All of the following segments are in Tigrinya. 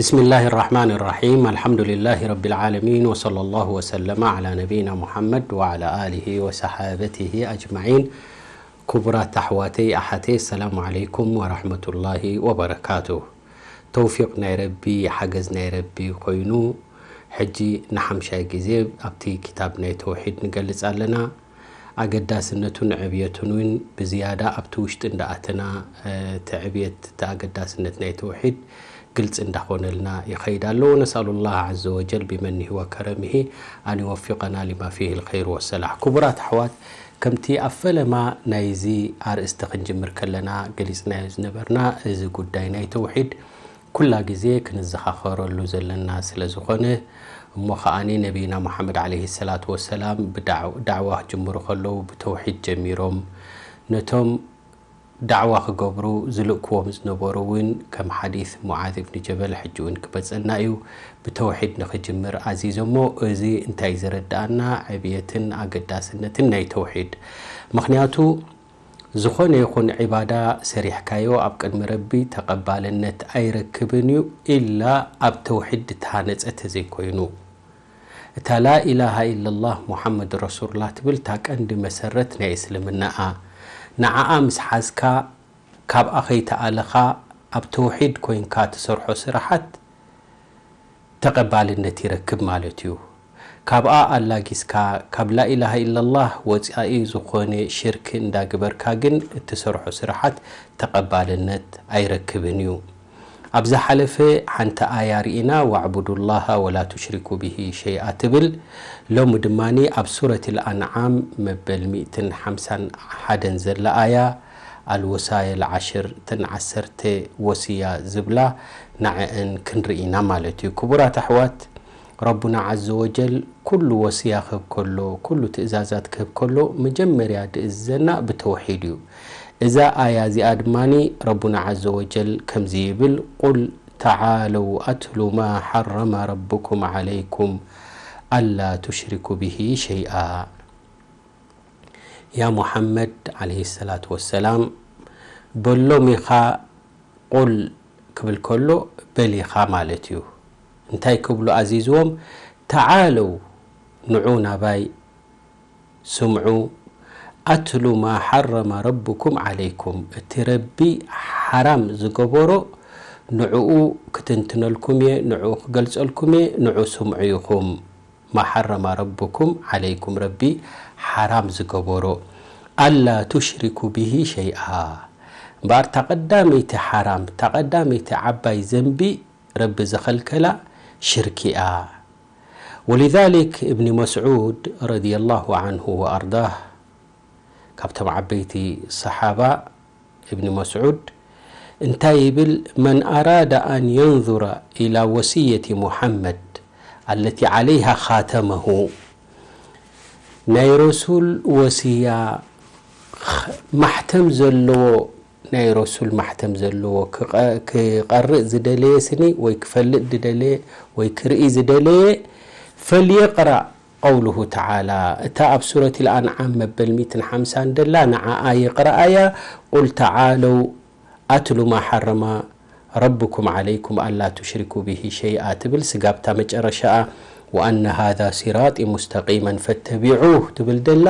بسم الله الرحمن الرحيم. الحمد لله رب العالمين، وصلى الله وسلم على نبينا محمد وعلى آله وصحابته أجمعين. ክቡራት ኣሕዋተይ ኣሓተይ፣ السلام عليكم ورحمة الله وبركاته። ተውፊቕ ናይ ረቢ፣ ሓገዝ ናይ ረቢ ኮይኑ፣ ሕጂ ንሓምሻይ ግዜ ኣብቲ ክታብ ናይ ተውሒድ ንገልጽ ኣለና። ኣገዳስነቱን ዕብየቱን እውን ብዝያዳ ኣብቲ ውሽጢ እንዳኣተና፣ እቲ ዕብየት፣ እቲ ኣገዳስነት ናይ ተውሒድ ግልጺ እንዳኾነልና ይኸይድ ኣሎ። ونسأل الله عز وجل بمنه وكرمه أن يوفقنا لما فيه الخير والصلاح. ክቡራት ኣሕዋት፣ ከምቲ ኣብ ፈለማ ናይዚ ኣርእስቲ ክንጅምር ከለና ገሊጽናዮ ዝነበርና፣ እዚ ጉዳይ ናይ ተውሒድ ኩላ ግዜ ክንዘኻኸረሉ ዘለና ስለ ዝኾነ፣ እሞ ኸኣኒ ነቢይና ሙሓመድ ዓለይሂ ሰላቱ ወሰላም ብዳዕ-፣ ዳዕዋ ክጅምሩ ከለዉ ብተውሒድ ጀሚሮም። ነቶም ዳዕዋ ክገብሩ ዝልእክዎም ዝነበሩ እውን ከም ሓዲስ ሙዓዝ እብኒ ጀበል ሕጂ እውን ክመጸና እዩ፣ ብተውሒድ ንኽጅምር ኣዚዞሞ። እዚ እንታይ ዘረድኣና? ዕብየትን ኣገዳስነትን ናይ ተውሒድ። ምኽንያቱ ዝኾነ ይኹን ዒባዳ ሰሪሕካዮ ኣብ ቅድሚ ረቢ ተቐባልነት ኣይረክብን እዩ፣ ኢላ ኣብ ተውሒድ እተሃነጸ ተዘይኮይኑ። እታ ላኢላሃ ኢለላህ ሙሓመድ ረሱሉላህ ትብል እታ ቀንዲ መሰረት ናይ እስልምናኣ። ንዓኣ ምስ ሓዝካ፣ ካብኣ ከይተኣለኻ፣ ኣብ ተውሒድ ኮይንካ ትሰርሖ ስራሓት ተቐባልነት ይረክብ ማለት እዩ። ካብኣ ኣላጊስካ፣ ካብ ላኢላሃ ኢለላህ ወጻኢ ዝኾነ ሽርክ እንዳግበርካ ግን እትሰርሖ ስራሓት ተቐባልነት ኣይረክብን እዩ። ኣብ ዝሓለፈ ሓንቲ ኣያ ርኢና፣ "ወዕቡዱላሃ ወላ ቱሽሪኩ ቢሂ ሸይኣ" ትብል። ሎሚ ድማኒ ኣብ ሱረት ኣልኣንዓም መበል ሚእትን ሓምሳን ሓደን ዘላ ኣያ፣ ኣልወሳየል ዓሽር፣ እተን ዓሰርተ ወስያ ዝብላ፣ ንዐአን ክንርኢ ኢና ማለት እዩ። ክቡራት ኣሕዋት፣ ረቡና ዓዘ ወጀል ኩሉ ወስያ ክህብ ከሎ፣ ኩሉ ትእዛዛት ክህብ ከሎ፣ መጀመርያ ድእዝዘና ብተውሒድ እዩ። እዛ ኣያ እዚኣ ድማኒ ረቡና ዓዘ ወጀል ከምዚ ይብል፣ "ቁል ተዓለው ኣትሉ ማ ሓረመ ረብኩም ዓለይኩም ኣላ ቱሽሪኩ ቢሂ ሸይኣ።" ያ ሙሓመድ ዓለይሂ ሰላቱ ወሰላም፣ በሎም ኢኻ፣ ቁል ክብል ከሎ በል ኢኻ ማለት እዩ። እንታይ ክብሉ ኣዚዝዎም? ተዓለው፣ ንዑ ናባይ፣ ስምዑ፣ ኣትሉ ማ ሓረመ ረብኩም ዓለይኩም፣ እቲ ረቢ ሓራም ዝገበሮ ንዕኡ ክትንትነልኩም እየ፣ ንዕኡ ክገልጸልኩም እየ፣ ንዑ ስምዑ ኢኹም። ማ ሓረመ ረብኩም ዓለይኩም፣ ረቢ ሓራም ዝገበሮ፣ ኣላ ቱሽሪኩ ቢሂ ሸይኣ። እምበኣር፣ እታ ቀዳመይቲ ሓራም፣ እታ ቀዳመይቲ ዓባይ ዘንቢ ረቢ ዝኸልከላ ሽርኪ እያ። ወሊዛሊክ፣ እብኒ መስዑድ ረዲየላሁ ዓንሁ ወኣርዳህ፣ ካብቶም ዓበይቲ ሰሓባ፣ እብኒ መስዑድ እንታይ ይብል? "መን ኣራደ ኣን የንዙረ ኢላ ወስየቲ ሙሓመድ ኣለቲ ዓለይሃ ኻተመሁ"፣ ናይ ረሱል ወስያ ኽ-፣ ማሕተም ዘለዎ፣ ናይ ረሱል ማሕተም ዘለዎ ክቐ-፣ ክቐርእ ዝደለየ ስኒ ወይ ክፈልጥ ዝደለየ ወይ ክርኢ ዝደለየ፣ ፈልየቕራእ ቀውሉሁ ተዓላ፣ እታ ኣብ ሱረት ኣልኣንዓም መበል ሚእትን ሓምሳን ደላ ንዓኣ ይቕረኣያ። ቁል ተዓለው ኣትሉ ማ ሓረማ ረብኩም ዓለይኩም ኣላ ቱሽሪኩ ቢሂ ሸይኣ ትብል ስጋብታ መጨረሻኣ፣ ወኣነ ሃዛ ሲራጢ ሙስተቂመን ፈተቢዑህ ትብል ደላ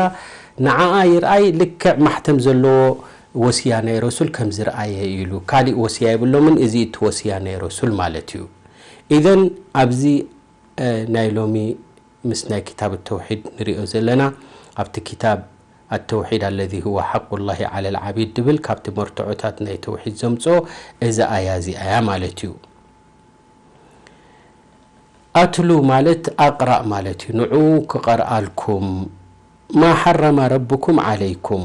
ንዓኣ ይርኣይ። ልክዕ ማሕተም ዘለዎ ወስያ ናይ ረሱል ከም ዝረኣየ ኢሉ፣ ካሊእ ወስያ የብሎምን። እዚ እቲ ወስያ ናይ ረሱል ማለት እዩ። ኢዘን ኣብዚ፣ እ፣ ናይ ሎሚ ምስ ናይ ክታብ ተውሒድ ንሪኦ ዘለና፣ ኣብቲ ክታብ ኣተውሒድ ኣለዚ ሁወ ሓቁላሂ ዓለል ዓቢድ ድብል ካብቲ መርትዖታት ናይ ተውሒድ ዘምጽኦ እዚ ኣያ እዚ ኣያ ማለት እዩ። ኣትሉ ማለት ኣቕራእ ማለት እዩ። ንዑ ክቐርኣልኩም። ማ ሓረመ ረብኩም ዓለይኩም፣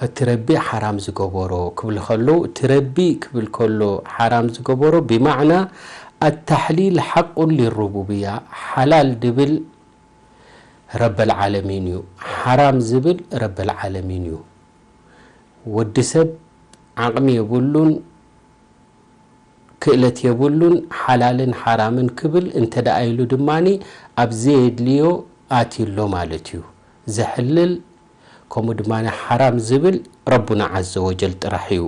እቲ ረቢ ሓራም ዝገበሮ ክብል ከሎ፣ እቲ ረቢ ክብል ከሎ ሓራም ዝገበሮ ብማዕና ኣታሕሊል ሓቁን ሊሩቡብያ፣ ሓላል ድብል ረበል ዓለሚን እዩ፣ ሓራም ዝብል ረበል ዓለሚን እዩ። ወዲ ሰብ ዓቕሚ የብሉን፣ ክእለት የብሉን ሓላልን ሓራምን ክብል፣ እንተ ደኣ ኢሉ ድማኒ ኣብ ዘየድልዮ ኣትዩ ኣሎ ማለት እዩ። ዘሕልል ከምኡ ድማ ሓራም ዝብል ረቡና ዓዘ ወጀል ጥራሕ እዩ።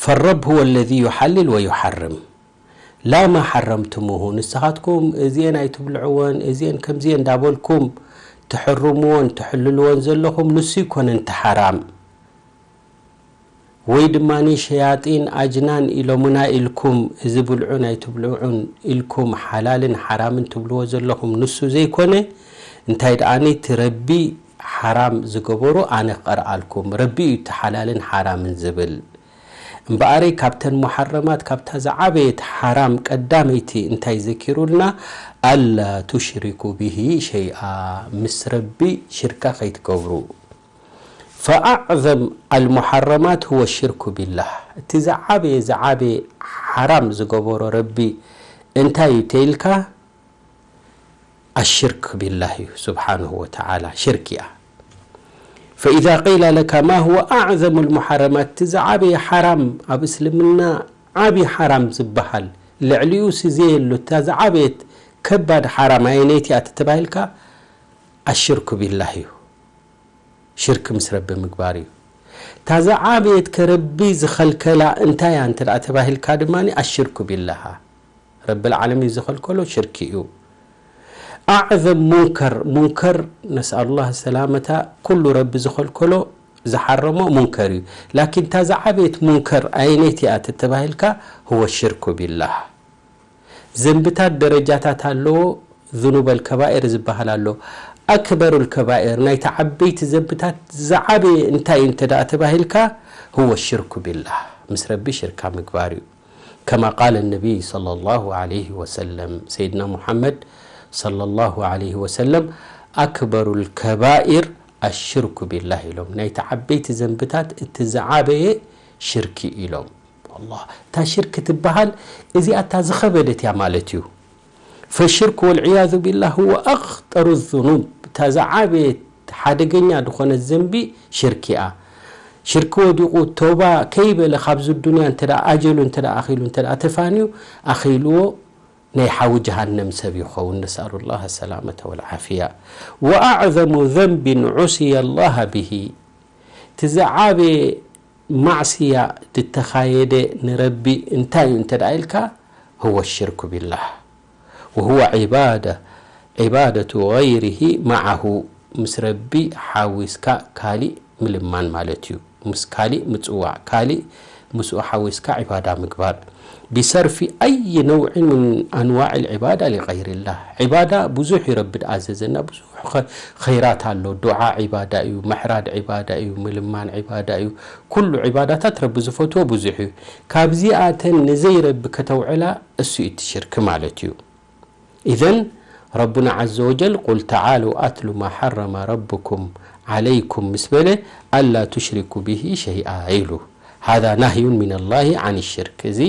ፈረብ ሁወ ለዚ ዩሓልል ወዩሓርም። لا ما حرمتموه ንስኻትኩም እዚኤን ኣይትብልዕወን እዚኤን ከምዚኤን እንዳበልኩም ትሕርምዎን ትሕልልዎን ዘለኹም ንሱ ይኮነን እቲ ሓራም። ወይ ድማ ሸያጢን ኣጅናን ኢሎምና ኢልኩም እዚ ብልዑን ኣይትብልዑን ኢልኩም ሓላልን ሓራምን ትብልዎ ዘለኹም ንሱ ዘይኮነ፣ እንታይ ደኣኒ እቲ ረቢ ሓራም ዝገበሮ ኣነ ክቐርኣልኩም። ረቢ እዩ እቲ ሓላልን ሓራምን ዝብል። እምበኣረይ ካብተን ሙሓረማት ካብታ ዝዓበየት ሓራም ቀዳመይቲ እንታይ ዘኪሩልና? ኣላ ቱሽሪኩ ብሂ ሸይኣ፣ ምስ ረቢ ሽርካ ከይትገብሩ። ፈኣዕዘም ኣልሙሓረማት ሁወ ሽርኩ ቢላህ። እቲ ዝዓበየ ዝዓበየ ሓራም ዝገበሮ ረቢ እንታይ እዩ ተይልካ? ኣሽርክ ቢላህ እዩ ስብሓንሁ ወተዓላ ሽርክ እያ። ፈኢዛ ቂለ ለካ ማ ሁወ ኣዕዘሙ ልሙሓረማት፣ እቲ ዝዓበየ ሓራም ኣብ እስልምና ዓብዪ ሓራም ዝበሃል ልዕሊኡ ስዘየሉ እታ ዝዓበየት ከባድ ሓራም ኣየነይቲ እያ ተተባሂልካ? ኣሽርኩ ቢላህ እዩ። ሽርክ ምስ ረቢ ምግባር እዩ። እታ ዝዓበየት ከረቢ ዝኸልከላ እንታይ እያ እንተ ደኣ ተባሂልካ ድማ ኣሽርኩ ቢላሃ። ረብል ዓለሚን ዝኸልከሎ ሽርክ እዩ። ኣዕዘም ሙንከር፣ ሙንከር ነስኣሉላህ ሰላመታ፣ ኩሉ ረቢ ዝኸልከሎ ዝሓረሞ ሙንከር እዩ። ላኪን እታ ዝዓበየት ሙንከር ኣየነይቲ እያ ተተባሂልካ፣ ህወ ሽርኩ ቢላህ። ዘንብታት ደረጃታት ኣለዎ። ذنوب الكبائر ዝበሃል ኣሎ። ኣክበሩ الكبائر ናይቲ ዓበይቲ ዘንብታት ዝዓበየ እንታይ እዩ እንተ ደኣ ተባሂልካ፣ هو الشرك بالله ምስ ረቢ ሽርካ ምግባር እዩ። كما قال النبي صلى الله عليه وسلم ሰይድና ሙሓመድ صلى الله عليه وسلم أكبر الكبائر الشرك بالله ኢሎም። ናይቲ ዓበይቲ ዘንብታት እቲ ዝዓበየ ሽርክ እዩ ኢሎም። ኣላህ እታ ሽርክ ትበሃል እዚኣ እታ ዝኸበደት እያ ማለት እዩ። ፈሽርክ ወልዕያዙ ቢላህ ሁወ ኣኽጠሩ ዙኑብ፣ እታ ዝዓበየት ሓደገኛ ዝኾነት ዘንቢ ሽርክ እያ። ሽርክ ወዲቑ ተውባ ከይበለ ካብዚ ዱንያ እንተ ደኣ ኣጀሉ እንተ ደኣ ኣኺሉ እንተ ደኣ ተፋንዩ ኣኺልዎ ናይ ሓዊ ጀሃነም ሰብ ይኸውን። ነስኣሉ ላህ ሰላመተ ወልዓፍያ። ወኣዕዘሙ ዘንቢን ዑስየ ላህ ብሂ፣ እቲ ዝዓበየ ማዕስያ ዝተኻየደ ንረቢ እንታይ እዩ እንተ ደኣ ኢልካ፣ هو الشرك بالله وهو عبادة عبادة غيره معه ምስ ረቢ ሓዊስካ ካሊእ ምልማን ማለት እዩ። ምስ ካሊእ ምጽዋዕ፣ ካሊእ ምስኡ ሓዊስካ ዒባዳ ምግባር። بصرف أي نوع من أنواع العبادة لغير الله ዒባዳ ብዙሕ እዩ ረቢ ዝኣዘዘና፣ ብዙሕ ኸ- ኸይራት ኣሎ። ዱዓ ዒባዳ እዩ፣ ምሕራድ ዒባዳ እዩ፣ ምልማን ዒባዳ እዩ። ኩሉ ዒባዳታት ረቢ ዝፈትዎ ብዙሕ እዩ። ካብዚኣተን ንዘይረቢ ከተውዕላ እሱ እዩ እቲ ሽርክ ማለት እዩ። ኢዘን ረቡና ዓዘ ወጀል ቁል ተዓሉ ኣትሉ ማ ሓረመ ረብኩም ዓለይኩም ምስ በለ ኣላ ቱሽሪኩ ብሂ ሸይኣ ኢሉ። ሃዛ ናህዩን ሚነላሂ ዓን ሽርክ። እዚ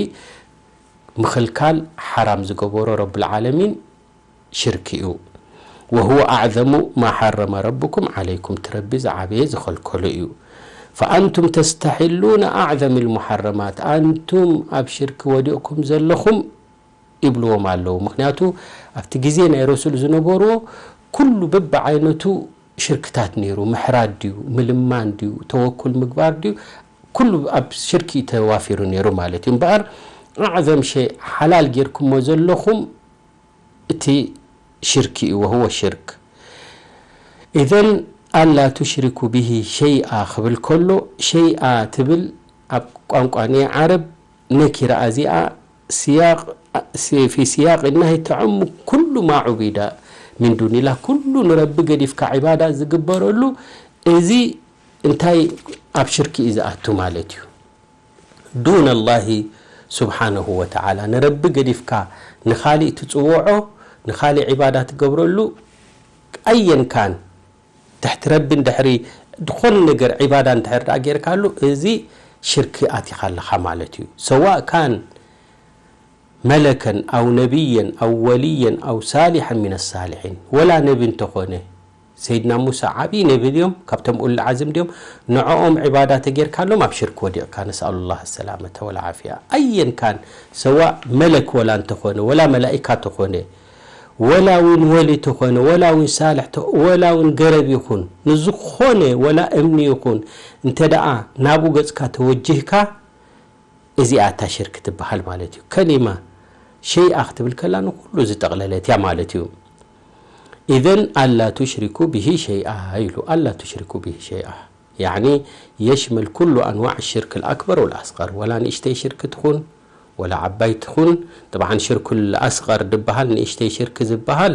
ምኽልካል ሓራም ዝገበሮ ረብል ዓለሚን ሽርክ እዩ። ወሁወ ኣዕዘሙ ማ ሓረመ ረብኩም ዓለይኩም፣ እቲ ረቢ ዝዓበየ ዝኸልከሎ እዩ። ፈኣንቱም ተስተሒሉነ ኣዕዘም ልሙሓረማት፣ ኣንቱም ኣብ ሽርክ ወዲቕኩም ዘለኹም ይብልዎም ኣለዉ። ምኽንያቱ ኣብቲ ግዜ ናይ ረሱል ዝነበርዎ ኩሉ በብዓይነቱ ሽርክታት ነይሩ። ምሕራድ ድዩ፣ ምልማን ድዩ፣ ተወኩል ምግባር ድዩ፣ ኩሉ ኣብ ሽርክ እዩ ተዋፊሩ ነይሩ ማለት እዩ። እምበኣር ኣዕዘም ሸይ ሓላል ጌርኩሞ ዘለኹም እቲ ሽርክ እዩ፣ ወህወ ሽርክ። ኢዘን ኣላ ቱሽሪኩ ብሂ ሸይኣ ክብል ከሎ፣ ሸይኣ ትብል ኣብ ቋንቋ ናይ ዓረብ ነኪራ እዚኣ ስያቕ፣ ፊ ስያቕ ናሂ ተዕሙ ኩሉ ማ ዑቢዳ ሚን ዱኒላህ፣ ኩሉ ንረቢ ገዲፍካ ዒባዳ ዝግበረሉ እዚ እንታይ ኣብ ሽርክ እዩ ዝኣቱ ማለት እዩ። ዱነ ላሂ ስብሓነሁ ወተዓላ፣ ንረቢ ገዲፍካ ንኻሊእ ትጽውዖ፣ ንኻሊእ ዒባዳ ትገብረሉ፣ ኣየን ካን ትሕቲ ረቢ እንድሕሪ ዝኾነ ነገር ዒባዳ እንድሕር ደኣ ጌርካሉ፣ እዚ ሽርክ ኣቲኻ ኣለኻ ማለት እዩ። ሰዋእ ካን መለከን ኣው ነቢየን ኣው ወልየን ኣው ሳሊሐን ሚነ ሳሊሒን፣ ወላ ነቢ እንተኾነ፣ ሰይድና ሙሳ ዓብዪ ነቢ ድዮም? ካብቶም ኡሉል ዓዝም ድዮም? ንዕኦም ዒባዳ ተጌርካሎም ኣብ ሽርክ ወዲቕካ። ነስኣሉላህ ሰላመተ ወልዓፍያ። ኣየን ካን ሰዋእ መለክ ወላ እንተኾነ፣ ወላ መላኢካ ተኾነ፣ ወላ እውን ወሊ ተኾነ፣ ወላ እውን ሳልሕ ተ-፣ ወላ እውን ገረብ ይኹን፣ ንዝኾነ ወላ እምኒ ይኹን፣ እንተ ደኣ ናብኡ ገጽካ ተወጅህካ፣ እዚኣ እታ ሽርክ ትበሃል ማለት እዩ። ከሊማ ሸይኣ ክትብል ከላ ንኹሉ ዝጠቕለለት እያ ማለት እዩ። ኢዘን ኣላ ቱሽሪኩ ብሂ ሸይኣ ኢሉ። ኣላ ቱሽሪኩ ብሂ ሸይኣ ያዕኒ የሽመል ኩሉ ኣንዋዕ ሽርክ ልኣክበር ወልኣስቀር። ወላ ንእሽተይ ሽርክ ትኹን ወላ ዓባይ ትኹን። ጥብዓን ሽርክ ልኣስቀር ድበሃል ንእሽተይ ሽርክ ዝበሃል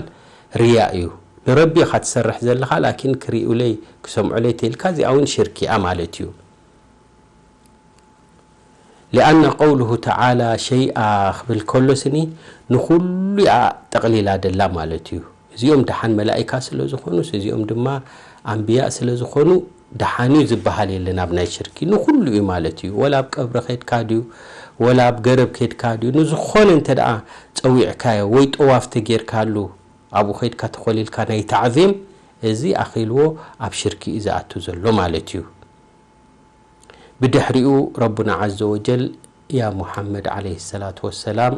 ርያ እዩ። ንረቢ ኢኻ ትሰርሕ ዘለኻ ላኪን ክሪኡለይ ክሰምዑለይ ተይልካ እዚኣ እውን ሽርክ እያ ማለት እዩ። ሊኣነ ቀውሉሁ ተዓላ ሸይኣ ክብል ከሎ ስኒ ንኹሉ እያ ጠቕሊላ ደላ ማለት እዩ። እዚኦም ደሓን መላኢካ ስለ ዝኾኑስ እዚኦም ድማ ኣንብያእ ስለ ዝኾኑ ደሓን እዩ ዝበሃል የለን ኣብ ናይ ሽርኪ። ንኹሉ እዩ ማለት እዩ። ወላ ኣብ ቀብሪ ኸድካ ድዩ ወላ ኣብ ገረብ ከድካ ድዩ ንዝኾነ እንተ ደኣ ጸዊዕካዮ ወይ ጠዋፍ ተጌርካሉ ኣብኡ ኸድካ ተኾሊልካ ናይ ታዕዚም እዚ ኣኺልዎ ኣብ ሽርኪ እዩ ዝኣቱ ዘሎ ማለት እዩ። ብድሕሪኡ ረቡና ዓዘ ወጀል ያ ሙሓመድ ዓለይሂ ሰላቱ ወሰላም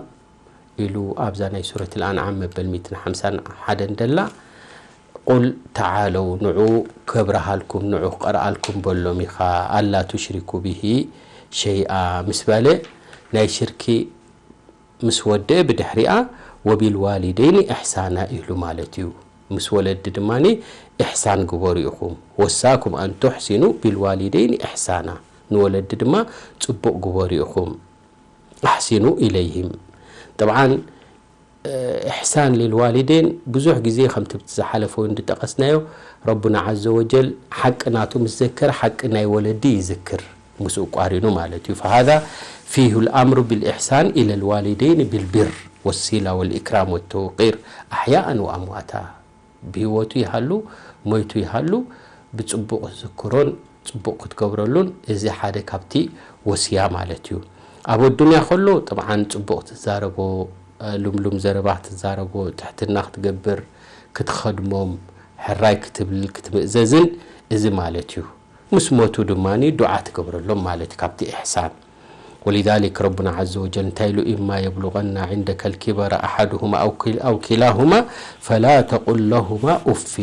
ኢሉ ኣብዛ ናይ ሱረት ልኣንዓም መበል ሚእትን ሓምሳን ሓደን ደላ ቁል ተዓለው ንዑ ከብረሃልኩም ንዑ ክቐርኣልኩም በሎም ኢኻ ኣላ ቱሽሪኩ ብሂ ሸይኣ ምስ በለ ናይ ሽርኪ ምስ ወደአ ብድሕሪኣ ወቢልዋሊደይኒ ኢሕሳና ኢሉ ማለት እዩ። ምስ ወለዲ ድማ ኢሕሳን ግበሩ ኢኹም። ወሳኩም ኣን ቱሕሲኑ ቢልዋሊደይኒ ኢሕሳና ንወለዲ ድማ ጽቡቕ ግበሩ ኢኹም። ኣሕሲኑ ኢለይሂም ጥብዓን ኢሕሳን ሊልዋሊዴን ብዙሕ ግዜ ከምቲ ብቲ ዝሓለፈ እውን ዝጠቐስናዮ ረቡና ዓዘ ወጀል ሓቂ ናቱ ምስ ዘከረ ሓቂ ናይ ወለዲ ይዝክር ምስኡ ቋሪኑ ማለት እዩ። فهذا فيه الأمر بالإحسان إلى الوالدين بالبر والصلة والإكرام والتوقير أحياء وأمواتا ብህይወቱ ይሃሉ ሞይቱ ይሃሉ ብጽቡቕ ዝክሮን ጽቡቕ ክትገብረሉን እዚ ሓደ ካብቲ ወስያ ማለት እዩ። ኣብ ኣዱንያ ከሎ ጥብዓን ጽቡቕ ትዛረቦ ልምሉም ዘረባ ክትዛረቦ ትሕትና ክትገብር ክትኸድሞም ሕራይ ክትብል ክትምእዘዝን እዚ ማለት እዩ። ምስ ሞቱ ድማ ዱዓ ትገብረሎም ማለት እዩ ካብቲ ኢሕሳን። ولذلك ربنا عز وجل እንታይ ኢሉ إما يبلغن عندك الكبر أحدهما أو كل- أو كلاهما فلا تقل لهما أف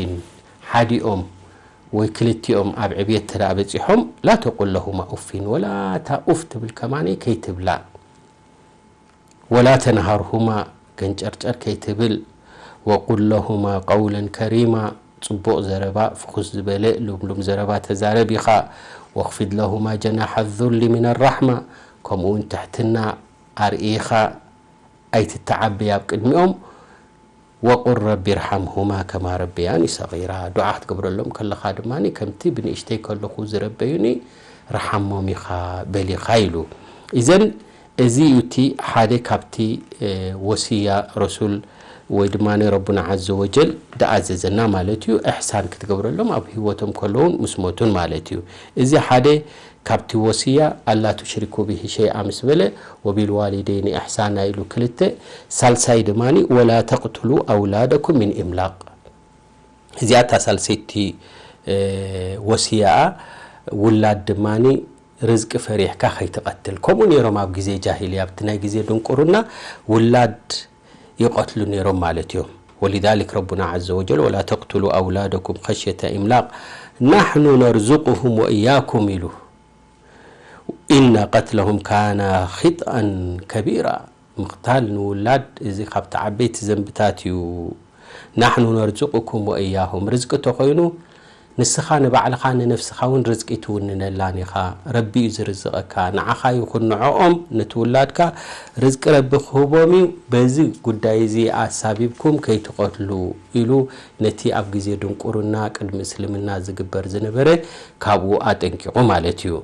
ሓዲኦም ወይ ክልቲኦም ኣብ ዕብየት ተደኣ በጺሖም لا تقل لهما أف ወላ እታ ኡፍ ትብል ከማን ከይትብላ ولا تنهرهما ገንጨርጨር ከይትብል وقل لهما قولا كريما ጽቡቕ ዘረባ ፍኹስ ዝበለ ልምሉም ዘረባ ተዛረብ ኢኻ واخفض لهما جناح الذل من الرحمة ከምኡ እውን ትሕትና ኣርእኻ ኣይትተዓበ ኣብ ቅድሚኦም وقل رب ارحمهما كما ربياني صغيرا ዱዓ ክትገብረሎም ከለኻ ድማ ከምቲ ብንእሽተይ ከለኹ ዝረበዩኒ ርሓሞም ኢኻ በል ኢኻ ኢሉ። ኢዘን እዚ እዩ እቲ ሓደ ካብቲ ወስያ ረሱል ወይ ድማ ረቡና ዓዘ ወጀል ዝኣዘዘና ማለት እዩ። እሕሳን ክትገብረሎም ኣብ ህይወቶም ከለውን ምስ ሞቱን ማለት እዩ። እዚ ሓደ ካብቲ ወስያ ኣላ ቱሽሪኩ ብሂ ሸይኣ ምስ በለ ወቢልዋሊደይኒ እሕሳና ኢሉ ክልተ ሳልሳይ ድማ ወላ ተቅትሉ ኣውላደኩም ሚን ኢምላቅ እዚኣ እታ ሳልሰይቲ ወስያኣ ውላድ ድማ ርዝቂ ፈሪሕካ ከይትቐትል። ከምኡ ነይሮም ኣብ ግዜ ጃሂልያ፣ ኣብቲ ናይ ግዜ ድንቁርና ውላድ ይቐትሉ ነይሮም ማለት እዮም። ولذلك ربنا عز وجل ولا تقتلوا أولادكم خشية إملاق نحن نرزقهم وإياكم ኢሉ إن قتلهم كان خطأ كبيرا ምቕታል ንውላድ እዚ ካብቲ ዓበይቲ ዘንብታት እዩ። نحن نرزقكم وإياهم ርዝቂ ተኾይኑ ንስኻ ንባዕልኻ ንነፍስኻ እውን ርዝቂ ትውንነላን ኢኻ። ረቢ እዩ ዝርዝቐካ። ንዓኻ ይኹን ንዕኦም ነቲ ውላድካ ርዝቂ ረቢ ክህቦም እዩ። በዚ ጉዳይ እዚ ኣሳቢብኩም ከይትቐትሉ ኢሉ ነቲ ኣብ ግዜ ድንቁርና ቅድሚ እስልምና ዝግበር ዝነበረ ካብኡ ኣጠንቂቑ ማለት እዩ።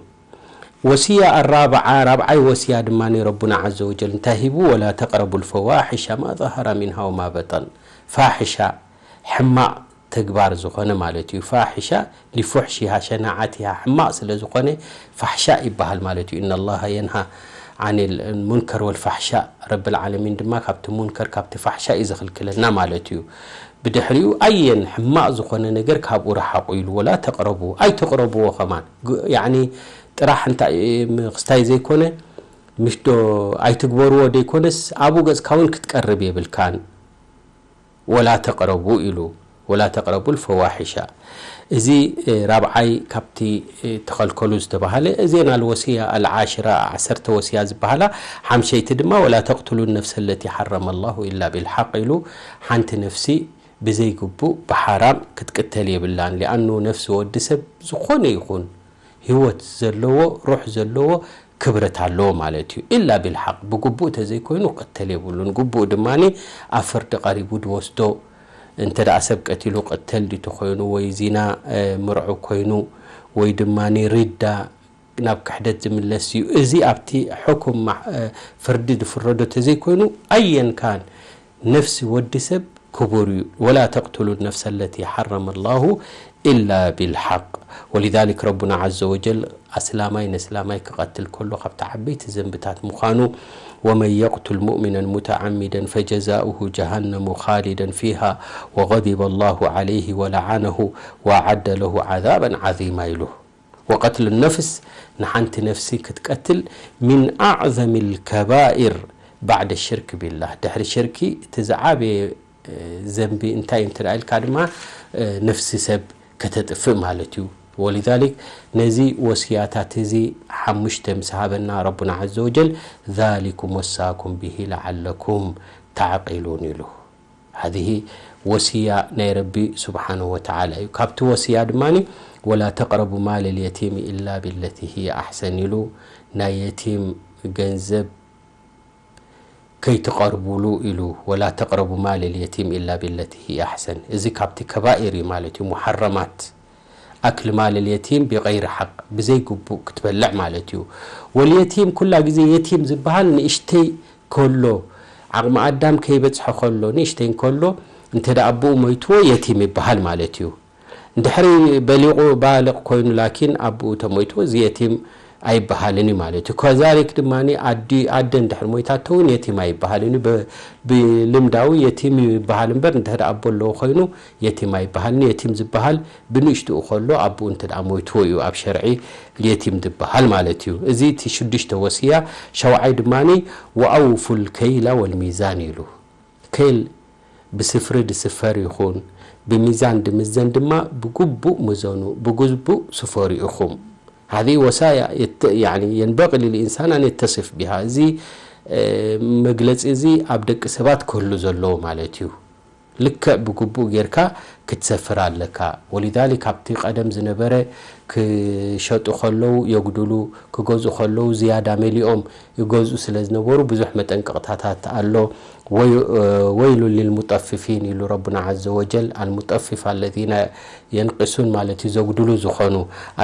ወስያ ኣራብዓ ራብዓይ ወስያ ድማ ረቡና ዓዘ ወጀል እንታይ ሂቡ? ولا تقربوا الفواحش ما ظهر منها وما بطن ፋሕሻ ሕማቕ ተግባር ዝኾነ ማለት እዩ። ፋሕሻ ሊፉሕሽሃ ሸናዓትሃ ሕማቕ ስለ ዝኾነ ፋሕሻ ይበሃል ማለት እዩ። إن الله ينهى عن المنكر والفحشاء ረብል ዓለሚን ድማ ካብቲ ሙንከር ካብቲ ፋሕሻ እዩ ዝኽልክለና ማለት እዩ። ብድሕሪኡ ኣየን ሕማቕ ዝኾነ ነገር ካብኡ ረሓቑ ኢሉ ولا تقربوا ኣይትቕረብዎ ከማን ያዕኒ ጥራሕ እንታይ ክስታይ ዘይኮነ ምሽ ዶ ኣይትግበርዎ ደይኮነስ ኣብኡ ገጽካ እውን ክትቀርብ የብልካን። ولا تقربوا ኢሉ ولا تقربوا الفواحش። እዚ ራብዓይ ካብቲ ተኸልከሉ ዝተባህለ። እዘን الوصية العاشرة፣ ዓሰርተ ወስያ ዝበሃላ። ሓምሸይቲ ድማ ولا تقتلوا النفس التي حرم الله إلا بالحق ኢሉ፣ ሓንቲ ነፍሲ ብዘይግቡእ ብሓራም ክትቅተል የብላን። لأنه ነፍሲ ወዲ ሰብ ዝኾነ ይኹን ህይወት ዘለዎ ሩሕ ዘለዎ ክብረት ኣለዎ ማለት እዩ። إلا بالحق፣ ብግቡእ ተዘይኮይኑ ክቅተል የብሉን። ግቡእ ድማ ኣብ ፍርዲ ቀሪቡ ድወስዶ። እንተ ደኣ ሰብ ቀቲሉ ቅተል ድዩ ተኮይኑ፣ ወይ ዚና ምርዑ ኮይኑ፣ ወይ ድማ ሪዳ ናብ ክሕደት ዝምለስ እዩ። እዚ ኣብቲ ሕኩም ፍርዲ ዝፍረዶ ተዘይኮይኑ፣ ኣየን ካን ነፍሲ ወዲ ሰብ ክቡር እዩ። ولا تقتلوا النفس التي حرم الله إلا بالحق. ولذلك ربنا عز وجل ኣስላማይ ነስላማይ ክቐትል ከሎ ካብቲ ዓበይቲ ዘንብታት ምዃኑ، ومن يقتل مؤمنا متعمدا فجزاؤه جهنم خالدا فيها وغضب الله عليه ولعنه وأعد له عذابا عظيما ኢሉ። وقتل النفس، ንሓንቲ ነፍሲ ክትቀትል، من أعظم الكبائر بعد الشرك بالله، ድሕሪ ሽርኪ እቲ ዝዓበየ ዘንቢ እንታይ እዩ እንተ ኢልካ ድማ ነፍሲ ሰብ ከተጥፍእ ማለት እዩ። ولذلك ነዚ ወስያታት እዚ ሓሙሽተ ምስ ሃበና ረቡና عز وجل، ذلكم وصاكم به لعلكم تعقلون ኢሉ። هذه ወስያ ናይ ረቢ ስብሓንሁ ወተዓላ እዩ። ካብቲ ወስያ ድማ ولا تقربوا مال اليتيم إلا بالتي هي أحسن ኢሉ፣ ናይ የቲም ገንዘብ ከይትቐርቡሉ ኢሉ። ولا تقربوا مال اليتيم إلا بالتي هي أحسن። እዚ ካብቲ ከባኢር እዩ ማለት እዩ። ሙሓረማት፣ أكل مال اليتيم بغير حق፣ ብዘይ ግቡእ ክትበልዕ ማለት እዩ። واليتيم ኩላ ግዜ የቲም ዝበሃል ንእሽተይ ከሎ፣ ዓቕሚ ኣዳም ከይበጽሐ ከሎ፣ ንእሽተይ እንከሎ እንተ ደኣ ኣቦኡ ሞይትዎ የቲም ይበሃል ማለት እዩ። እንድሕሪ በሊቑ ባልቕ ኮይኑ ላኪን ኣቦኡ ተሞይትዎ እዚ የቲም ኣይበሃልን እዩ ማለት እዩ። ከዛሊክ ድማ ኣዲ-፣ ኣደ እንድሕር ሞይታቶ እውን የቲም ኣይበሃልን እዩ። ብ-፣ ብልምዳዊ የቲም ይበሃል እምበር እንድሕር ኣቦ ኣለዎ ኮይኑ የቲም ኣይበሃልን። የቲም ዝበሃል ብንእሽትኡ ከሎ ኣቦኡ እንተ ደኣ ሞይትዎ እዩ ኣብ ሸርዒ የቲም ዝበሃል ማለት እዩ። እዚ እቲ ሽዱሽተ ወስያ። ሸውዓይ ድማ وأوفوا الكيل والميزان ኢሉ። ከይል ብስፍሪ ድስፈር ይኹን፣ ብሚዛን ድምዘን ድማ ብግቡእ ምዘኑ፣ ብግቡእ ስፈሩ ኢኹም። هذه وصايا يت-، يعني ينبغي للإنسان أن يتصف بها። እዚ መግለጺ እዚ ኣብ ደቂ ሰባት ክህሉ ዘለዎ ማለት እዩ። ልክዕ ብግቡእ ጌርካ ክትሰፍር ኣለካ። ولذلك ኣብቲ ቀደም ዝነበረ ክሸጡ ከለዉ የጉድሉ፣ ክገዝኡ ከለዉ ዝያዳ መሊኦም ይገዝኡ ስለ ዝነበሩ ብዙሕ መጠንቀቕታታት ኣሎ። ويل للمطففين ኢሉ ረቡና عز وجل። المطفف الذين ينقصون ማለት እዩ፣ ዘጉድሉ ዝኾኑ።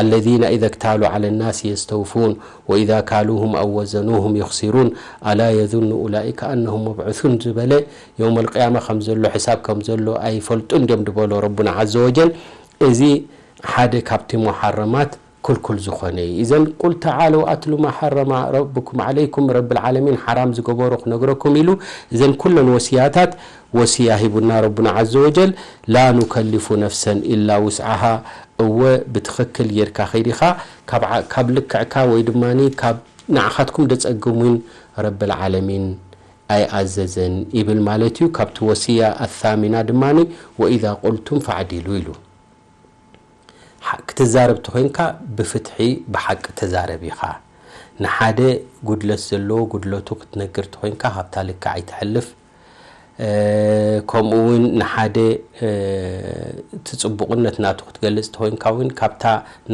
الذين إذا اكتالوا على الناس يستوفون وإذا كالوهم أو وزنوهم يخسرون ألا يظن أولئك أنهم مبعوثون ዝበለ የውመል ቅያማ ከም ዘሎ፣ ሕሳብ ከም ዘሎ ኣይፈልጡን ድዮም ዝበሎ ረቡና عز وجل። እዚ ሓደ ካብቲ ሙሓረማት ክልኩል ዝኾነ እዩ። إذن قل تعالوا أتل ما حرم ربكم عليكم، ረብል ዓለሚን ሓራም ዝገበሮ ክነግረኩም ኢሉ። እዘን ኩለን ወስያታት ወስያ ሂቡና ረቡና عز وجل። لا نكلف نفسا إلا وسعها። እወ ብትኽክል ጌርካ ኸይዲኻ ካብ ዓ-፣ ካብ ልክዕካ ወይ ድማ ካብ ንዓኻትኩም ደጸግም እውን ረብል ዓለሚን ኣይኣዘዘን ይብል ማለት እዩ። ካብቲ ወስያ ኣሳሚና ድማ وإذا قلتم فاعدلوا ኢሉ። ሓ-፣ ክትዛረብ ተኾይንካ ብፍትሒ ብሓቂ ተዛረብ ኢኻ። ንሓደ ጉድለት ዘለዎ ጉድለቱ ክትነግር ተኾይንካ ካብታ ልክዕ ኣይትሐልፍ። እ፣ ከምኡ እውን ንሓደ፣ እ፣ እቲ ጽቡቕነት ናቱ ክትገልጽ ተኾይንካ እውን ካብታ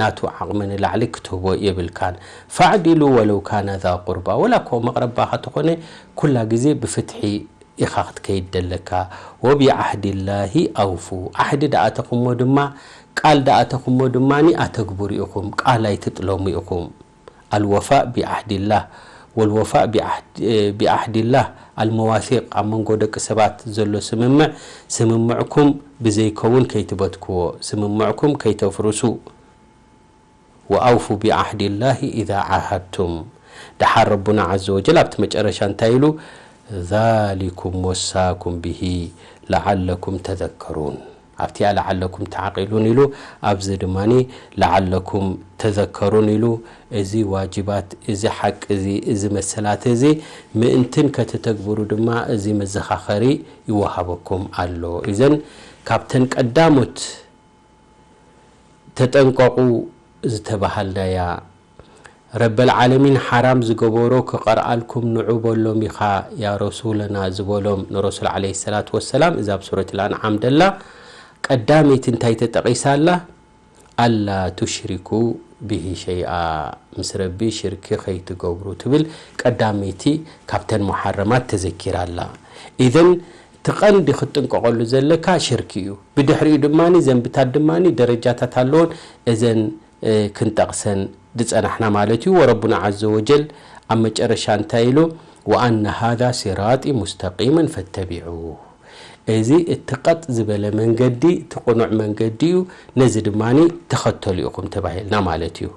ናቱ ዓቕሚ ንላዕሊ ክትህቦ የብልካን። فاعدلوا ولو كان ذا قربى፣ ወላ እኮ መቕረባኻ ተኾነ ኩላ ግዜ ብፍትሒ ኢኻ ክትከይድ ደለካ። وبعهد الله أوفوا፣ ዓህዲ ደኣተኹሞ ድማ፣ ቃል ደኣተኹሞ ድማ ኣተግብሩ ኢኹም፣ ቃል ኣይትጥለሙ ኢኹም። الوفاء بعهد الله والوفاء بعهد، بعهد الله المواثيق، ኣብ መንጎ ደቂ ሰባት ዘሎ ስምምዕ፣ ስምምዕኩም ብዘይከውን ከይትበትክዎ፣ ስምምዕኩም ከይተፍርሱ። وأوفوا بعهد الله إذا عاهدتم። ደሓር ረቡና عز وجل ኣብቲ መጨረሻ እንታይ ኢሉ؟ ذلكم وصاكم به لعلكم تذكرون። ኣብቲኣ لعلكم تعقلون ኢሉ፣ ኣብዚ ድማ لعلكم تذكرون ኢሉ። እዚ ዋጅባት፣ እዚ ሓቂ፣ እዚ፣ እዚ መሰላት እዚ ምእንትን ከተተግብሩ ድማ እዚ መዘኻኸሪ ይወሃበኩም ኣሎ። إذن ካብተን ቀዳሞት ተጠንቀቑ ዝተባሃልናያ፣ ረበል ዓለሚን ሓራም ዝገበሮ ክቐርኣልኩም ንዑ በሎም ኢኻ ያ ረሱለና ዝበሎም ንረሱል ዓለይሂ ሰላቱ ወሰላም፣ እዛ ኣብ ሱረት ኣልኣንዓም ደላ ቀዳመይቲ እንታይ ተጠቒሳ ኣላ? ኣላ ቱሽሪኩ ብሂ ሸይኣ፣ ምስ ረቢ ሽርኪ ከይትገብሩ ትብል ቀዳመይቲ ካብተን ሙሓረማት ተዘኪራ ኣላ። ኢዘን እቲ ቀንዲ ክትጥንቀቐሉ ዘለካ ሽርኪ እዩ። ብድሕሪኡ ድማ ዘንብታት ድማ ደረጃታት ኣለዎን፣ እዘን ክንጠቕሰን ዝጸናሕና ማለት እዩ። ወረቡና ዓዘ ወጀል ኣብ መጨረሻ እንታይ ኢሉ? ወኣነ ሃዛ ሲራጢ ሙስተቂመን ፈተቢዑ፣ እዚ እቲ ቀጥ ዝበለ መንገዲ እቲ ቅኑዕ መንገዲ እዩ፣ ነዚ ድማ ተኸተሉ ኢኹም ተባሂልና ማለት እዩ።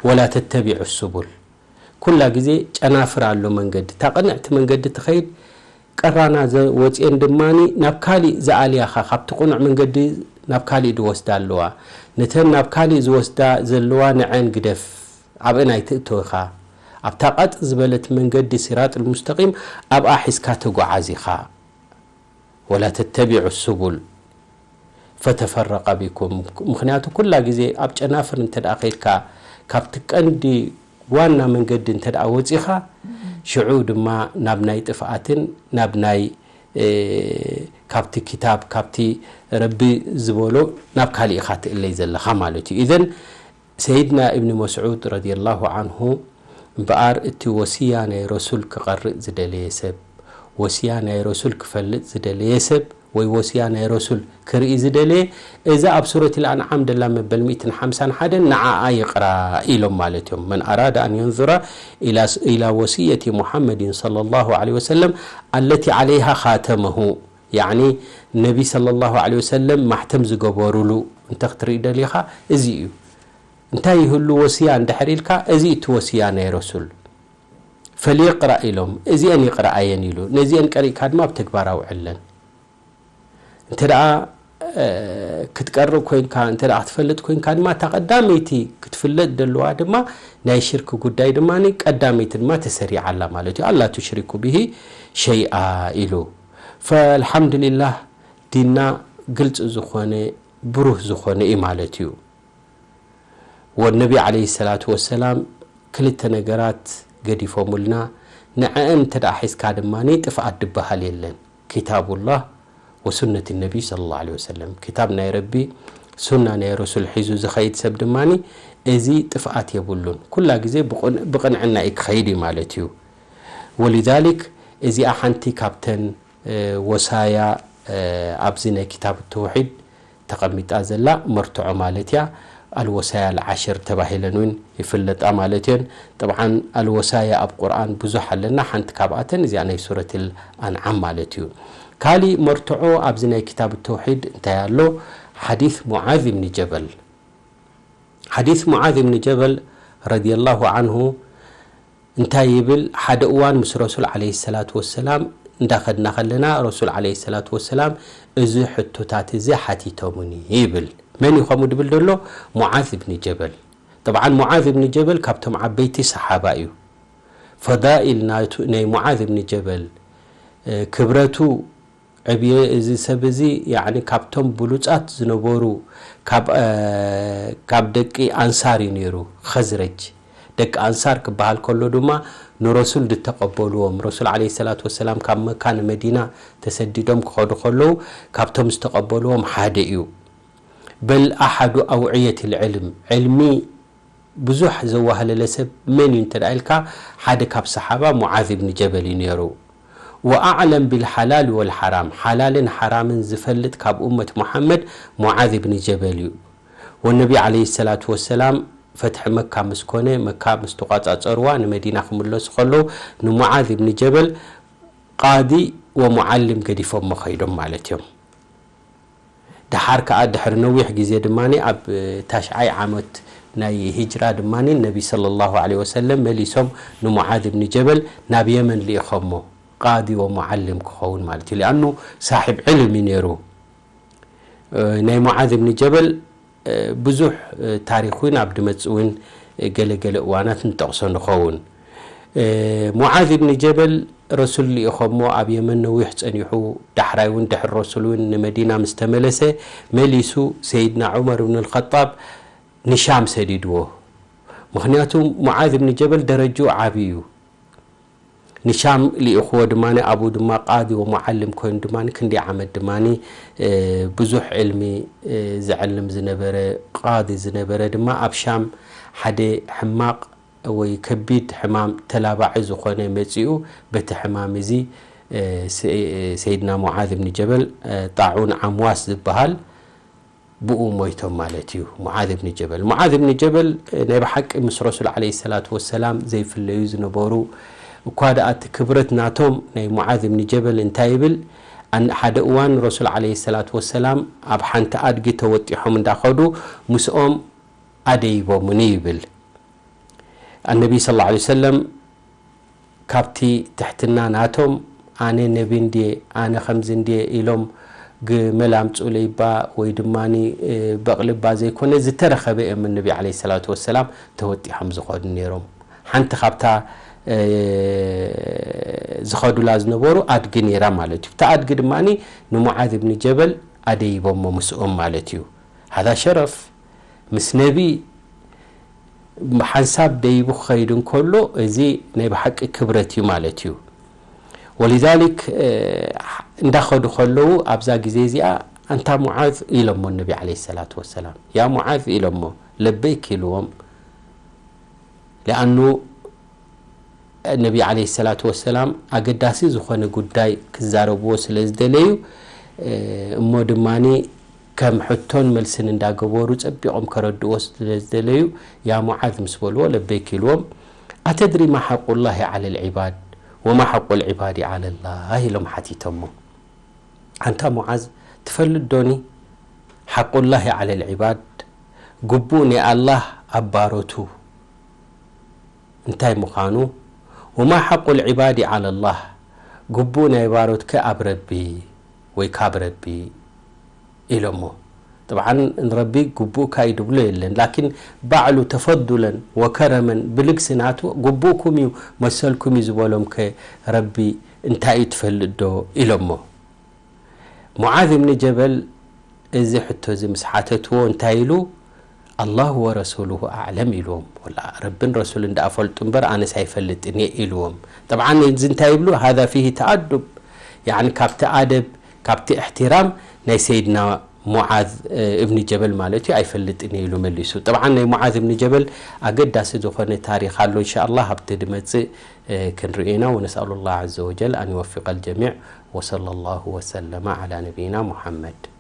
ወላ ተተቢዑ ሱቡል፣ ኩላ ግዜ ጨናፍር ኣሎ መንገዲ። እታ ቅንዕቲ መንገዲ ትኸይድ፣ ቀራና ዘ- ወፅኤን ድማ ናብ ካሊእ ዝኣልያኻ፣ ካብቲ ቅኑዕ መንገዲ ናብ ካሊእ ዝወስዳ ኣለዋ። ነተን ናብ ካሊእ ዝወስዳ ዘለዋ ንዐን ግደፍ፣ ኣብአን ኣይትእተው ኢኻ። ኣብታ ቀጥ ዝበለት መንገዲ ሲራጥ ልሙስተቂም ኣብኣ ሒዝካ ተጓዓዝ ኢኻ። ወላ ተተቢዑ ሱቡል ፈተፈረቀ ቢኩም። ምክንያቱ ኩላ ግዜ ኣብ ጨናፍር እንተ ደኣ ከይድካ፣ ካብቲ ቀንዲ ዋና መንገዲ እንተ ደኣ ወጺኻ፣ ሽዑ ድማ ናብ ናይ ጥፍኣትን ናብ ናይ፣ እ፣ ካብቲ ክታብ፣ ካብቲ ረቢ ዝበሎ ናብ ካሊእ ኢኻ ትእለይ ዘለኻ ማለት እዩ። ኢዘን ሰይድና እብኒ መስዑድ ረዲየላሁ ዓንሁ እምበኣር እቲ ወስያ ናይ ረሱል ክቐርእ ዝደለየ ሰብ፣ ወስያ ናይ ረሱል ክፈልጥ ዝደለየ ሰብ፣ ወይ ወስያ ናይ ረሱል ክርኢ ዝደለየ፣ እዛ ኣብ ሱረት ኣልኣንዓም ደላ መበል ሚእትን ሓምሳን ሓደን ንዓኣ ይቕራ ኢሎም ማለት እዮም። መን ኣራደ ኣን የንዙረ ኢላ፣ ኢላ ወስየቲ ሙሓመድን ሰለላሁ ዐለይሂ ወሰለም ኣለቲ ዐለይሃ ኻተመሁ፣ ያዕኒ ነቢ ሰለላሁ ዐለይሂ ወሰለም ማሕተም ዝገበሩሉ እንተ ክትርኢ ደሊኻ እዚ እዩ። እንታይ ይህሉ ወስያ እንድሕር ኢልካ፣ እዚ እቲ ወስያ ናይ ረሱል። ፈልየቅራእ ኢሎም፣ እዚአን ይቕረኣየን ኢሉ። ነዚአን ቀሪእካ ድማ ኣብ ተግባር ኣውዕለን። እንተ ደኣ፣ እ፣ ክትቀርእ ኮይንካ፣ እንተ ደኣ ክትፈልጥ ኮይንካ ድማ፣ እታ ቀዳመይቲ ክትፍለጥ ደለዋ ድማ ናይ ሽርክ ጉዳይ ድማ ቀዳመይቲ ድማ ተሰሪዓ ኣላ ማለት እዩ። ኣላ ቱሽሪኩ ብሂ ሸይኣ ኢሉ። ፈልሓምዱሊላህ፣ ዲንና ግልፂ ዝኾነ፣ ብሩህ ዝኾነ እዩ ማለት እዩ። ወነቢ ዓለይሂ ሰላቱ ወሰላም ክልተ ነገራት ገዲፎሙልና፣ ንዐአን እንተ ደኣ ሒዝካ ድማ ጥፍኣት ድበሃል የለን። ኪታቡላህ ወሱነት ነቢ ሰለላሁ ዐለይሂ ወሰለም። ክታብ ናይ ረቢ፣ ሱና ናይ ረሱል ሒዙ ዝኸይድ ሰብ ድማ እዚ ጥፍኣት የብሉን። ኩላ ግዜ ብቕን-፣ ብቕንዕና እዩ ክኸይድ እዩ ማለት እዩ። ወሊዛሊክ እዚኣ ሓንቲ ካብተን፣ እ፣ ወሳያ፣ እ፣ ኣብዚ ናይ ክታብ ተውሒድ ተቐሚጣ ዘላ መርትዖ ማለት እያ። ኣልወሳያ ኣልዓሽር ተባሂለን እውን ይፍለጣ ማለት እየን። ጠብዓን ኣልወሳያ ኣብ ቁርኣን ብዙሕ ኣለና። ሓንቲ ካብኣተን እዚኣ ናይ ሱረት ኣንዓም ማለት እዩ። ካሊእ መርትዖ ኣብዚ ናይ ክታብ ተውሒድ እንታይ ኣሎ? ሓዲስ ሙዓዝ ብኒ ጀበል። ሓዲስ ሙዓዝ ብኒ ጀበል ረዲየላሁ ዓንሁ እንታይ ይብል? ሓደ እዋን ምስ ረሱል ዓለይሂ ሰላቱ ወሰላም እንዳኸድና ከለና፣ ረሱል ዓለይሂ ሰላቱ ወሰላም እዚ ሕቶታት እዚ ሓቲቶምኒ ይብል። መን እዩ ከምኡ ድብል ዘሎ? ሙዓዝ ብኒ ጀበል። ጠብዓን ሙዓዝ ብኒ ጀበል ካብቶም ዓበይቲ ሰሓባ እዩ። ፈዳኢል ናቱ-፣ ናይ ሙዓዝ ብኒ ጀበል፣ እ፣ ክብረቱ ዕብየ እዚ ሰብ እዚ፣ ያዕኒ፣ ካብቶም ብሉጻት ዝነበሩ ካብ፣ እ፣ ካብ ደቂ ኣንሳር እዩ ነይሩ። ኸዝረጅ፣ ደቂ ኣንሳር ክበሃል ከሎ ድማ ንረሱል ዝተቐበልዎም፣ ረሱል ዓለይሂ ሰላቱ ወሰላም ካብ መካ ንመዲና ተሰዲዶም ክኸዱ ከለዉ ካብቶም ዝተቐበልዎም ሓደ እዩ። በል ኣሓዱ ኣውዕየት ልዕልም፣ ዕልሚ ብዙሕ ዘዋህለለ ሰብ መን እዩ እንተ ደኣ ኢልካ፣ ሓደ ካብ ሰሓባ ሙዓዝ ብኒ ጀበል እዩ ነይሩ። ወኣዕለም ቢልሓላል ወልሓራም፣ ሓላልን ሓራምን ዝፈልጥ ካብ ኡመት ሙሓመድ ሙዓዝ ብኒ ጀበል እዩ። ወነቢ ዓለይሂ ሰላቱ ወሰላም ፈትሒ መካ ምስ ኮነ፣ መካ ምስ ተቋጻጸርዋ፣ ንመዲና ክምለሱ ከለዉ፣ ንሙዓዝ ብኒ ጀበል ቃዲ ወሙዓልም ገዲፎሞ ኸይዶም ማለት እዮም። ደሓር ከኣ ድሕሪ ነዊሕ ግዜ ድማ ኣብ ታሽዓይ ዓመት ናይ ሂጅራ ድማ ነቢ ሰለላሁ ዐለይሂ ወሰለም መሊሶም ንሙዓዝ ብኒ ጀበል ናብ የመን ልኢኾሞ፣ ቃዲ ወሙዓልም ክኸውን ማለት እዩ። ሊኣኑ ሳሒብ ዕልም እዩ ነይሩ። እ፣ ናይ ሙዓዝ ብኒ ጀበል፣ እ፣ ብዙሕ፣ እ፣ ታሪኽ እውን ኣብ ድመጽእ እውን፣ እ፣ ገለ ገለ እዋናት ንጠቕሶ ንኸውን። እ፣ ሙዓዝ ብኒ ጀበል ረሱል ልኢኾሞ ኣብ የመን ነዊሕ ጸኒሑ፣ ዳሕራይ እውን ድሕሪ ረሱል እውን ንመዲና ምስ ተመለሰ፣ መሊሱ ሰይድና ዑመር ብን ልኸጣብ ንሻም ሰዲድዎ። ምኽንያቱ ሙዓዝ ብን ጀበል ደረጅኡ ዓብዪ እዩ። ንሻም ልኢኽዎ ድማ፣ ኣብኡ ድማ ቃዲ ወሙዓልም ኮይኑ ድማ ክንደይ ዓመት ድማ፣ እ፣ ብዙሕ ዕልሚ፣ እ፣ ዘዕልም ዝነበረ ቃዲ ዝነበረ ድማ ኣብ ሻም ሓደ ሕማቕ ወይ ከቢድ ሕማም ተላባዒ ዝኾነ መጺኡ፣ በቲ ሕማም እዚ፣ እ፣ ሰ-፣ ሰይድና ሙዓዝ ብን ጀበል፣ እ፣ ጣዑን ዓምዋስ ዝበሃል ብኡ ሞይቶም ማለት እዩ። ሙዓዝ ብን ጀበል፣ ሙዓዝ ብን ጀበል፣ እ፣ ናይ ብሓቂ ምስ ረሱል ዓለይሂ ሰላቱ ወሰላም ዘይፍለዩ ዝነበሩ፣ እኳ ደኣ እቲ ክብረት ናቶም ናይ ሙዓዝ ብን ጀበል እንታይ ይብል? ኣን-፣ ሓደ እዋን ረሱል ዓለይሂ ሰላቱ ወሰላም ኣብ ሓንቲ ኣድጊ ተወጢሖም እንዳኸዱ ምስኦም ኣደይቦምኒ ይብል። ኣነቢ ሰለላሁ ዐለይሂ ወሰለም ካብቲ ትሕትና ናቶም፣ ኣነ ነቢ እንድየ፣ ኣነ ከምዚ እንድየ ኢሎም ግመል ኣምጹለይባ ወይ ድማ፣ እ፣ በቕሊባ ዘይኮነ ዝተረኸበ እዮም ነቢ ዓለይሂ ሰላቱ ወሰላም ተወጢሖም ዝኸዱ ነይሮም። ሓንቲ ካብታ፣ እ፣ ዝኸዱላ ዝነበሩ ኣድጊ ነይራ ማለት እዩ። እታ ኣድጊ ድማ ንሙዓዝ ብን ጀበል ኣደይቦሞ ምስኦም ማለት እዩ። ሃዛ ሸረፍ ምስ ነቢ ሓንሳብ ደይቡ ክኸይድ እንከሎ፣ እዚ ናይ ብሓቂ ክብረት እዩ ማለት እዩ። ወሊዛሊክ፣ እ፣ እንዳኸዱ ከለዉ ኣብዛ ግዜ እዚኣ፣ "ኣንታ ሙዓዝ" ኢሎሞ ነቢ ዓለይሂ ሰላቱ ወሰላም። "ያ ሙዓዝ" ኢሎሞ። "ለበይክ" ኢልዎም። ሊኣኑ ነቢ ዓለይሂ ሰላቱ ወሰላም ኣገዳሲ ዝኾነ ጉዳይ ክዛረብዎ ስለ ዝደለዩ፣ እ፣ እሞ ድማኒ ከም ሕቶን መልስን እንዳገበሩ ጸቢቖም ከረድእዎ ስለ ዝደለዩ፣ "ያ ሙዓዝ" ምስ በልዎ፣ "ለበይክ" ኢልዎም። "ኣተድሪ ማ ሓቁላሂ ዓለል ዒባድ ወማ ሓቁል ዒባዲ ዓለላህ?" ኢሎም ሓቲቶሞ። "ኣንታ ሙዓዝ፣ ትፈልጥ ዶኒ ሓቁላሂ ዓለል ዒባድ፣ ግቡእ ናይ ኣላህ ኣብ ባሮቱ እንታይ ምዃኑ፣ ወማ ሓቁል ዒባዲ ዓለላህ፣ ግቡእ ናይ ባሮትከ ኣብ ረቢ ወይ ካብ ረቢ?" ኢሎሞ። ጥብዓን ንረቢ ግቡእካ እዩ ድብሎ የለን፣ ላኪን ባዕሉ ተፈዱለን ወከረመን ብልግሲ ናቱ ግቡእኩም እዩ መሰልኩም እዩ ዝበሎም ከ ረቢ እንታይ እዩ ትፈልጥ ዶ ኢሎሞ። ሙዓዝ እብኒ ጀበል እዚ ሕቶ እዚ ምስ ሓተትዎ እንታይ ኢሉ? ኣላሁ ወረሱሉሁ ኣዕለም ኢልዎም። ወላ ረብን ረሱልን ደኣ ፈልጡ እምበር ኣነስ ኣይፈልጥን እየ ኢልዎም። ጠብዓን እዚ እንታይ ይብሉ? ሃዛ ፊሂ ተኣዱብ፣ ያዕኒ ካብቲ ኣደብ፣ ካብቲ እሕትራም ናይ ሰይድና ሙዓዝ እብኒ ጀበል ማለት እዩ፣ ኣይፈልጥን እየ ኢሉ መሊሱ። ጠብዓን ናይ ሙዓዝ እብኒ ጀበል ኣገዳሲ ዝኾነ ታሪኽ ኣሎ፣ እንሻኣላህ ኣብቲ ድመጽእ ክንርኢ ኢና። ወነስኣሉ ላህ ዐዘ ወጀል ኣን ይወፊቀ ልጀሚዕ። ወሰለ ላሁ ወሰለመ ዐላ ነቢይና ሙሓመድ።